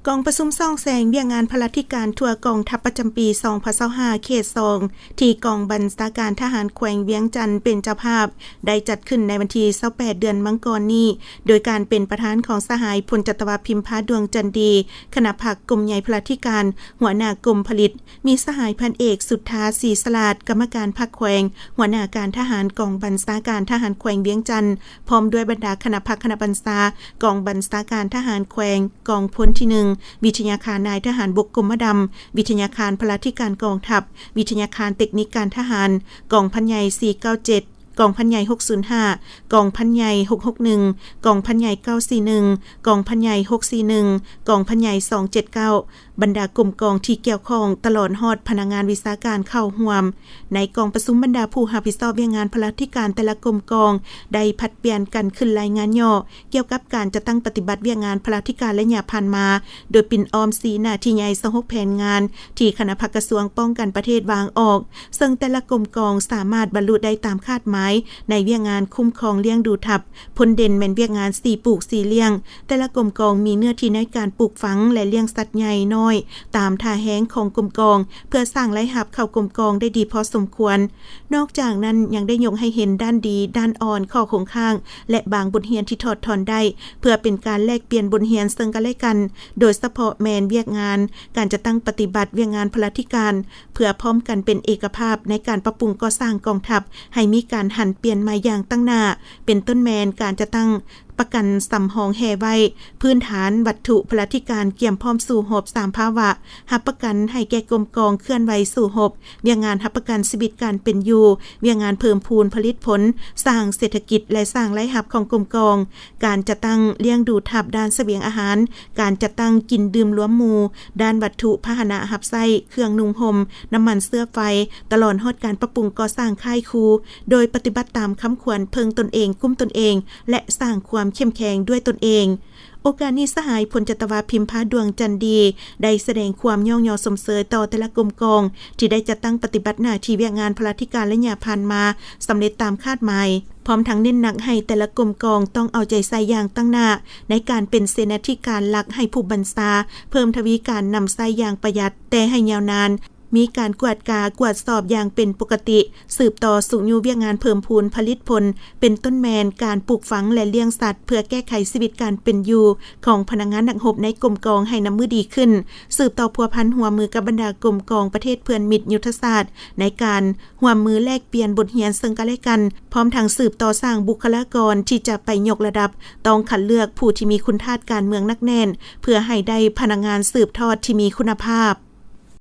ກອງປະຊຸມສ່ອງແສງວຽກງານພະລາທິການທົ່ວກອງທັບປະຈຳປີສອງພັນຊາວຫ້າ ເຂດສອງ ທີ່ກອງບັນຊາການທະຫານແຂວງວຽງຈັນເປັນເຈົ້າພາບ ໄດ້ຈັດຂຶ້ນໃນວັນທີຊາວແປດ ເດືອນມັງກອນນີ້ ໂດຍການເປັນປະທານຂອງສະຫາຍ ພົນຈັດຕະວາ ພິມພາ ດວງຈັນດີ ຄະນະພັກກົມໃຫຍ່ພະລາທິການ ຫົວໜ້າກົມຜະລິດ, ມີສະຫາຍ ພັນເອກ ສຸດທາ ສີສະຫຼາດ ກຳມະການພັກແຂວງ, ຫົວໜ້າການທະຫານກອງບັນຊາການທະຫານແຂວງວຽງຈັນ, ພ້ອມດ້ວຍບັນດາຄະນະພັກຄະນະບັນຊາກອງບັນຊາການທະຫານແຂວງ, ກອງພົນທີໜຶ່ງ, ວິທະຍາຄານນາຍທະຫານບົກກົມມະດຳ, ວິທະຍາຄານພະລາທິການກອງທັບ, ວິທະຍາຄານເຕັກນິກການທະຫານ, ກອງພັນໃຫຍ່ສີ່ເກົ້າເຈັດ, ກອງພັນໃຫຍ່ຫົກສູນຫ້າ, ກອງພັນໃຫຍ່ຫົກຫົກໜຶ່ງ, ກອງພັນໃຫຍ່ເກົ້າສີ່ໜຶ່ງ, ກອງພັນໃຫຍ່ຫົກສີ່ໜຶ່ງ, ກອງພັນໃຫຍ່ສອງເຈັດເກົ້າ, ບັນດາກົມກອງທີ່ກ່ຽວຂ້ອງ ຕະຫຼອດຮອດພະນັກງານວິຊາການເຂົ້າຮ່ວມ. ໃນກອງປະຊຸມ, ບັນດາຜູ້ຮັບຜິດຊອບວຽກງານພະລາທິການແຕ່ລະກົມກອງ ໄດ້ຜັດປ່ຽນກັນຂຶ້ນລາຍງານຫຍໍ້ ກ່ຽວກັບການຈັດຕັ້ງປະຕິບັດວຽກງານພະລາທິການໄລຍະຜ່ານມາ, ໂດຍປິ່ນອ້ອມຊີ້ໜ້າທີ່ໃຫຍ່ຊາວຫົກແຜນງານ ທີ່ຄະນະພັກກະຊວງປ້ອງກັນປະເທດວາງອອກ, ເຊິ່ງແຕ່ລະກົມກອງສາມາດບັນລຸໄດ້ຕາມຄາດໝາຍໃນວຽກງານຄຸ້ມຄອງລ້ຽງດູທັບ. ພົ້ນເດັ່ນແມ່ນວຽກງານສີ່ປູກສີ່ລ້ຽງ. ແຕ່ລະກົມກອງມີເນື້ອທີ່ໃນການປູກຝັງ ແລະ ລ້ຽງສັດໃຫຍ່ນ້ອຍຕາມທ່າແຮງຂອງກົມກອງ ເພື່ອສ້າງລາຍຮັບເຂົ້າກົມກອງໄດ້ດີພໍສົມຄວນ. ນອກຈາກນັ້ນຍັງໄດ້ຍົກໃຫ້ເຫັນດ້ານດີ, ດ້ານອ່ອນ, ຂໍ້ຄົງຄ້າງ ແລະ ບາງບົດຮຽນທີ່ຖອດຖອນໄດ້ ເພື່ອເປັນການແລກປ່ຽນບົດຮຽນເຊິ່ງກັນແລະກັນ, ໂດຍສະເພາະແມ່ນວຽກງານການຈັດຕັ້ງປະຕິບັດວຽກງານພະລາທິການ ເພື່ອພ້ອມກັນເປັນເອກະພາບໃນການປັບປຸງກໍ່ສ້າງກອງທັບ ໃຫ້ມີການຫັນປ່ຽນໃໝ່ຢ່າງຕັ້ງໜ້າ, ເປັນຕົ້ນແມ່ນການຈັດຕັ້ງປະກັນສຳຮອງແຮ່ໄວ້, ພື້ນຖານວັດຖຸພະລາທິການກຽມພ້ອມສູ້ຮົບສາມພາວະ, ຮັບປະກັນໃຫ້ແກ່ກົມກອງເຄື່ອນໄຫວສູ້ຮົບ, ວຽກງານຮັບປະກັນຊີວິດການເປັນຢູ່, ວຽກງານເພີ່ມພູນຜະລິດຜົນ, ສ້າງເສດຖະກິດ ແລະ ສ້າງລາຍຮັບຂອງກົມກອງ, ການຈັດຕັ້ງລ້ຽງດູທັບດ້ານສະບຽງອາຫານ, ການຈັດຕັ້ງກິນດື່ມລວມໝູ່, ດ້ານວັດຖຸພາຫະນະຮັບໃຊ້, ເຄື່ອງນຸ່ງຫົ່ມ, ນ້ຳມັນເຊື້ອໄຟ, ຕະຫຼອດຮອດການປັບປຸງກໍ່ສ້າງຄ້າຍຄູ, ໂດຍປະຕິບັດຕາມຄຳຂວັນເພິ່ງຕົນເອງ, ກຸ້ມຕົນເອງ ແລະ ສ້າງຄວາມເຂັ້ມແຂງດ້ວຍຕົນເອງ. ໂອກາດນີ້, ສະຫາຍ ພົນຈັດຕະວາ ພິມພາ ດວງຈັນດີ ໄດ້ສະແດງຄວາມຍ້ອງຍໍຊົມເຊີຍຕໍ່ແຕ່ລະກົມກອງ ທີ່ໄດ້ຈັດຕັ້ງປະຕິບັດໜ້າທີ່ວຽກງານພະລາທິການໄລຍະຜ່ານມາສຳເລັດຕາມຄາດໝາຍ, ພ້ອມທັງເນັ້ນໜັກໃຫ້ແຕ່ລະກົມກອງຕ້ອງເອົາໃຈໃສ່ຢ່າງຕັ້ງໜ້າ ໃນການເປັນເສນາທິການຫຼັກໃຫ້ຜູ້ບັນຊາ, ເພີ່ມທະວີການນຳໃຊ້ຢ່າງປະຢັດ, ແຕ່ໃຫ້ຍາວນານ, ມີການກວດກາ, ກວດສອບຢ່າງເປັນປົກກະຕິ, ສືບຕໍ່ຊຸກຍູ້ວຽກງານເພີ່ມພູນຜະລິດຜົນ, ເປັນຕົ້ນແມ່ນການປູກຝັງ ແລະ ລ້ຽງສັດ ເພື່ອແກ້ໄຂຊີວິດການເປັນຢູ່ຂອງພະນັກງານນັກຮົບໃນກົມກອງໃຫ້ນັບມື້ດີຂຶ້ນ, ສືບຕໍ່ພົວພັນຮ່ວມມືກັບບັນດາກົມກອງປະເທດເພື່ອນມິດຍຸດທະສາດ ໃນການຮ່ວມມືແລກປ່ຽນບົດຮຽນເຊິ່ງກັນແລະກັນ, ພ້ອມທັງສືບຕໍ່ສ້າງບຸກຄະລາກອນທີ່ຈະໄປຍົກລະດັບ, ຕ້ອງຄັດເລືອກຜູ້ທີ່ມີຄຸນທາດການເມືອງໜັກແໜ້ນ ເພື່ອໃຫ້ໄດ້ພະນັກງານສືບທອດທີ່ມີຄຸນນະພາບ.